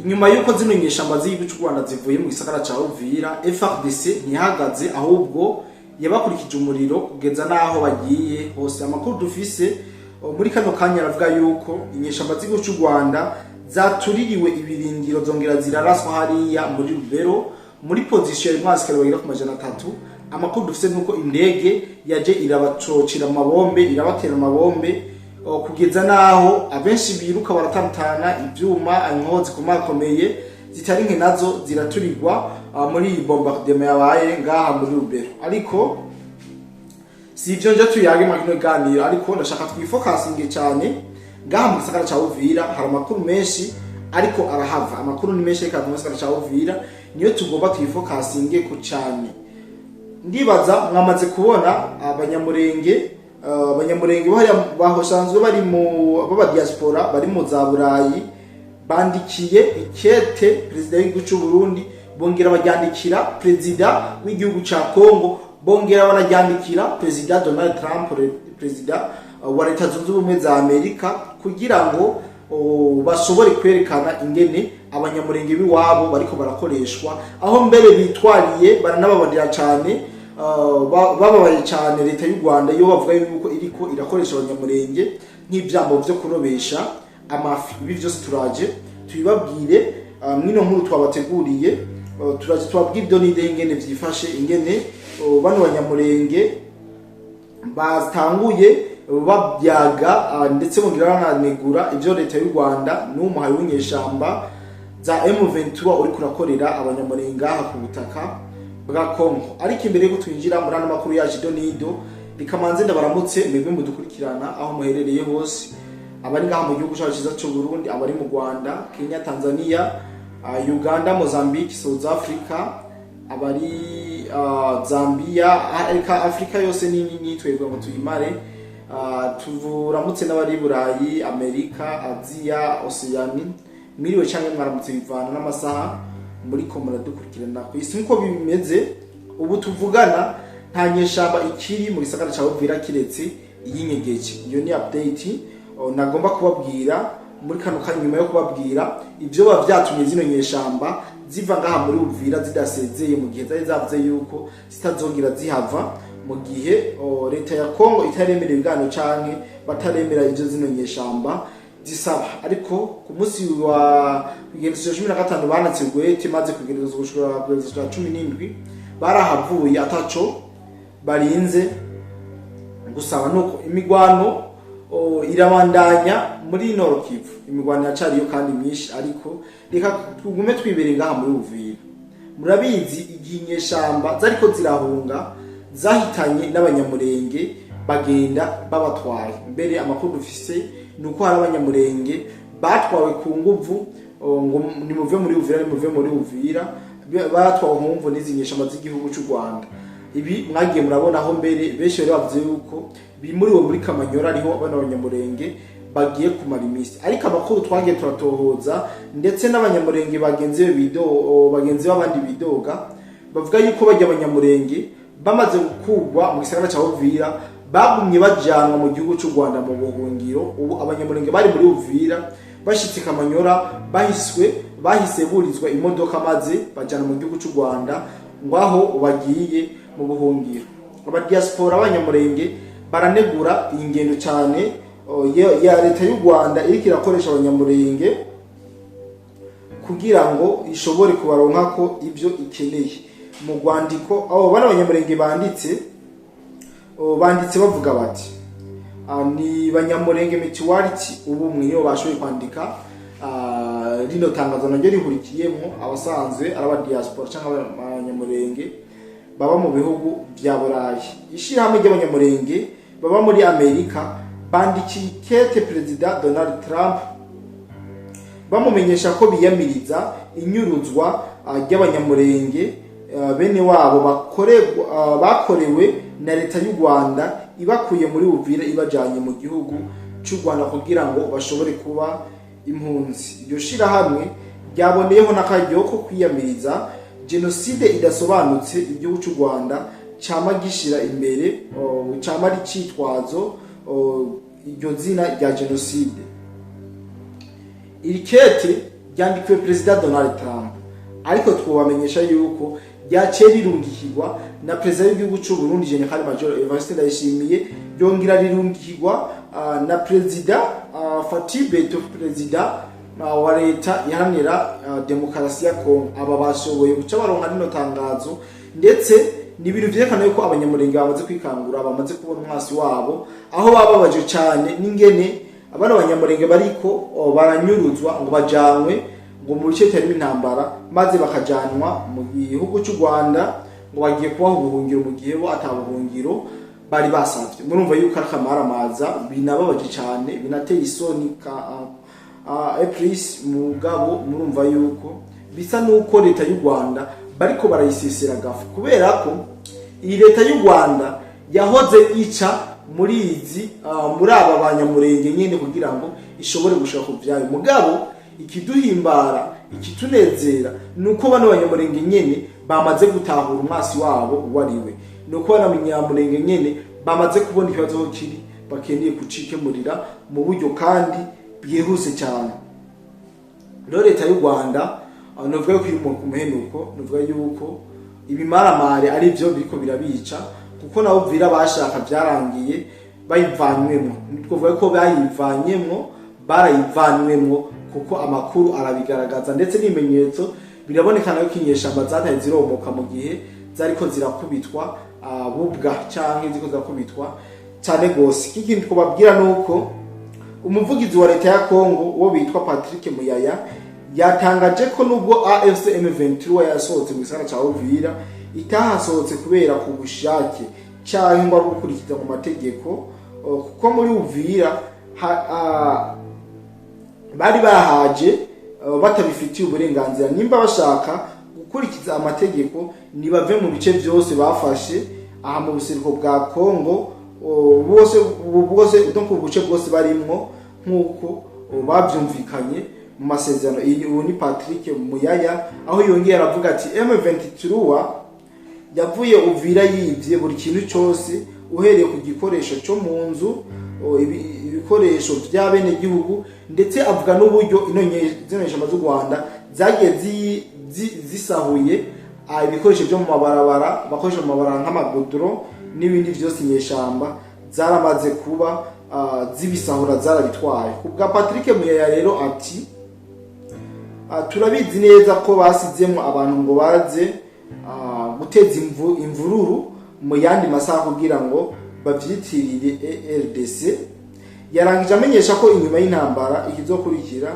Inyuma y'uko zino nyeshamba z'igihugu cy'u Rwanda zivuye mu gisagara ca Uvira, FARDC ntihagaze, ahubwo yabakurikije umuriro kugeza n'aho bagiye hose. Amakuru dufise muri kano kanya aravuga yuko inyeshamba z'igihugu cy'u Rwanda zatuririwe ibirindiro, zongera ziraraswa hariya muri Rubero, muri position ya abasirikare bagera ku 300. Amakuru dufise nuko indege yaje irabacocera amabombe, irabatera amabombe kugeza naho abenshi biruka baratantana ivyuma, inkoho zikomakomeye zitari nke nazo ziraturirwa muri iyi bombardement yabaye ngaha muri Rubero. Ariko si ivyo nje tuyage mu kino kiganiro, ariko ndashaka twifokasinge cyane ngaha mu gisagara ca Uvira. Hari amakuru menshi ariko arahava, amakuru ni menshi ariko ava mu gisagara ca Uvira, niyo tugomba twifokasinge ku cyane. Ndibaza mwamaze kubona abanyamurenge hariya basanzwe bari mu baba diaspora, bari mu za Burayi, bandikiye ikete perezida w'igihugu cy'u Burundi, bongera baryandikira perezida w'igihugu ca Congo, bongera banaryandikira perezida Donald Trump, perezida wa Leta Zunze Ubumwe za Amerika, kugira ngo bashobore kwerekana ingene abanyamurenge b'iwabo bariko barakoreshwa, aho mbere bitwariye baranababarira cyane, bababaye cyane leta y'u Rwanda iyo bavuga yuko iriko irakoresha abanyamurenge nk'ivyambo vyo kurobesha amafi. Ibi vyose turaje tubibabwire mwino nkuru twabateguriye. Turaje tubabwire ibyo nide ingene vyifashe, ingene bano banyamurenge batanguye babyaga, ndetse bongera bananegura ivyo leta y'u Rwanda n'umuhari w'inyeshamba za M23 uri kurakorera abanyamurenge aha ku butaka bwa Congo. Ariko imbere yuko twinjira muri ano makuru yacu ido nido, rikamanze ndabaramutse mwebwe mudukurikirana aho muherereye hose, abari ngaha mu gihugu cyacu cyiza cy'u Burundi, abari mu Rwanda, Kenya, Tanzania, Uganda, Mozambique, South Africa, abari Zambia, eka Afrika yose ni nini twebwe ngo tuyimare. Tuvuramutse n'abari Burayi, Amerika, Aziya, Oceania. Mwiriwe canke mwaramutse bivana n'amasaha muriko muradukurikirana ku isi. Nkuko bimeze ubu tuvugana, nta nyeshamba ikiri mu gisagara ca Uvira kiretse iyinyegeje. Iyo ni update nagomba kubabwira muri kano kanya, nyuma yo kubabwira ivyo biba vyatumye zino nyeshamba ziva ngaha muri Uvira zidasezeye, mu gihe zari zavuze yuko zitazongera zihava mu gihe leta ya Congo itaremera ibiganiro canke bataremera ivyo zino nyeshamba zisaba. Ariko ku munsi wa igenekerezo 15 banatse gwete, maze kugerageza gushika ku 17 barahavuye ataco barinze gusaba. Nuko imigwano irabandanya muri Nord Kivu, imigwano yacariyo kandi myinshi, ariko reka tugume twibere ngaha muri Uvira. Murabizi, igihe inyeshamba zariko zirahunga zahitanye n'abanyamurenge, bagenda babatwaye. Mbere amakuru dufise ni uko hari abanyamurenge batwawe ku nguvu, ngo nimuve muri Uvira, nimuve muri Uvira, batwawe ku nguvu n'izi nyeshamba z'igihugu cy'u Rwanda. Ibi mwagiye murabona aho mbere benshi bari bavuze yuko bimuriwe muri Kamanyora, ariho bano banyamurenge bagiye kumara iminsi. Ariko amakuru twagiye turatohoza, ndetse n'abanyamurenge bagenzi be bido bagenzi b'abandi bidoga, bavuga yuko bajya abanyamurenge bamaze gukurwa mu gisagara cya Uvira bagumye bajanwa mu gihugu cy'u Rwanda mu buhungiro. Ubu abanyamurenge bari muri Uvira bashitse Kamanyora bahise burizwa imodoka maze bajana mu gihugu cy'u Rwanda, ngo aho bagiye mu buhungiro. Abadiaspora b'abanyamurenge baranegura iyi ngendo cyane ya leta y'u Rwanda iriko irakoresha abanyamurenge kugira ngo ishobore kubaronkako ibyo ikeneye. Mu rwandiko abo bana abanyamurenge banditse bavuga bati ni Banyamurenge Mutuality Ubumwe, niyo bashoboye kwandika rino tangazo, naryo rihurikiyemo abasanzwe ari aba diaspora cyangwa abanyamurenge baba mu bihugu vya Burayi. Ishirahamwe ry'abanyamurenge baba muri Amerika bandikiye ikete perezida Donald Trump bamumenyesha ko biyamiriza inyuruzwa ry'abanyamurenge bene wabo bakorewe na leta y'u Rwanda, ibakuye muri Uvira ibajanye mu gihugu cy'u Rwanda kugira ngo bashobore kuba impunzi. Iryo shirahamwe ryaboneyeho n'akaryo ko kwiyamiriza jenoside idasobanutse igihugu cy'u Rwanda cama gishira imbere, cama ari icitwazo, iryo zina rya jenoside. Iri kete Ryandikiwe Perezida Donald Trump, ariko twobamenyesha yuko ryaciye rirungikirwa na perezida w'igihugu c'u Burundi, Général Major Evariste Ndayishimiye, ryongera rirungikirwa na Perezida Fatih Beto, perezida wa Leta Iharanira Demokarasi ya Kongo. Aba bashoboye guca baronka rino tangazo, ndetse ni ibintu vyerekana yuko Abanyamurenge bamaze kwikangura, bamaze kubona umwasi wabo, aho bababaje cane n'ingene abana Abanyamurenge bariko baranyuruzwa ngo bajanwe ngo mu bice bitarimo intambara, maze bakajanwa mu gihugu cy'u Rwanda ngo bagiye kubaha ubuhungiro, mu gihe bo ata buhungiro bari basavye. Murumva yuko ari akamaramaza, binababaje cane, binateye isoni ka epris. Mugabo murumva yuko bisa nuko Leta y'u Rwanda bariko barayisesera gafu, kubera ko iyi Leta y'u Rwanda yahoze ica muri izi muri aba Banyamurenge nyene kugira ngo ishobore gushaka ku vyayo. Mugabo ikiduhimbara, ikitunezera, ni uko bano Banyamurenge nyene bamaze gutahura umwasi wabo uwo ari we, ni uko bano Banyamurenge nyene bamaze kubona ikibazo aho kiri, bakeneye kucikemurira mu buryo kandi bwihuse cyane. Rero Leta y'u Rwanda, novuga yuko iri ku muhenuko, novuga yuko ibimaramare ari byo biriko birabica, kuko nabo Uvira bashaka byarangiye bayivanywemo. Twavuga ko bayivanyemwo, barayivanywemwo, kuko amakuru arabigaragaza, ndetse n'ibimenyetso birabonekana yuko inyeshamba zataye ziromoka mu gihe zariko zirakubitwa bubwa canke ziriko zirakubitwa cyane gose. Ikindi twababwira nuko umuvugizi wa Leta ya Kongo, uwo bitwa Patrick Muyaya, yatangaje ko nubwo AFC M23 yasohotse mu gisagara ca Uvira, itahasohotse kubera ku bushake canke ngo ari gukurikiza mu mategeko, kuko muri Uvira bari bahaje batabifitiye uburenganzira. Nimba bashaka gukurikiza amategeko, nibave mu bice byose bafashe aha mu buseruko bwa Kongo bose bwose, donc ubuce bwose barimwo, nk'uko bavyumvikanye mu masezerano. Iyi ubu ni Patrick Muyaya, aho yongeye aravuga ati: "M23 yavuye Uvira yivye buri kintu cyose, uhereye ku gikoresho cyo mu nzu, ibikoresho by'abenegihugu." Ndetse avuga n'uburyo ino zino nyeshamba z'u Rwanda zagiye zisahuye ibikoresho byo mu mabarabara, bakoresha mu mabarabara nk'amagudro n'ibindi byose. Inyeshamba zaramaze kuba zibisahura, zarabitwaye. Ku bwa Patrick Muyaya rero ati: "Turabizi neza ko basizemo abantu ngo baze guteza imvururu mu yandi masaha kugira ngo bavyitirire RDC." Yarangije amenyesha ko inyuma y'intambara ikizokurikira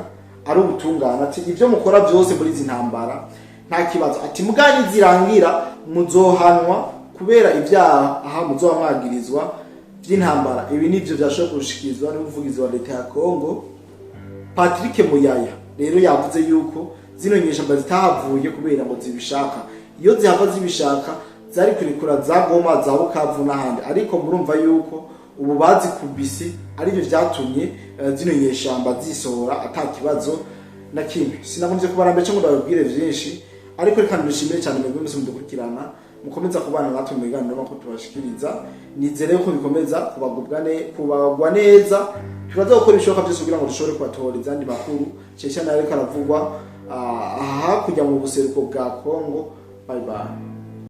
ari ubutungane. Ati: "Ibyo mukora byose muri izi ntambara nta kibazo." Ati: "Mugani zirangira muzohanwa kubera ibyaha aha muzoba mwagirizwa by'intambara." Ibi nivyo vyashoboye gushikirizwa n'umuvugizi wa Leta ya Kongo, Patrick Muyaya. Rero yavuze yuko zino nyeshamba zitahavuye kubera ngo zibishaka. Iyo zihava zibishaka, zari kurekura za Goma, za Bukavu n'ahandi, ariko murumva yuko ubu bazikubise, aribyo vyatumye zino nyeshamba zisohora ata kibazo na kimwe. Sinakunze kubarambira cyangwa ngo ndababwire vyinshi, ariko reka ndishimire cyane mwebwe mwese mudukurikirana, mukomeza kubana natwe mu biganiro no tubashikiriza. Nizere ko bikomeza kubagwa neza. Turaza gukora ibishoboka byose kugira ngo dushobore kubatora izandi makuru cyane cyane ariko aravugwa aha hakurya mu buseruko bwa Kongo. Bye bye.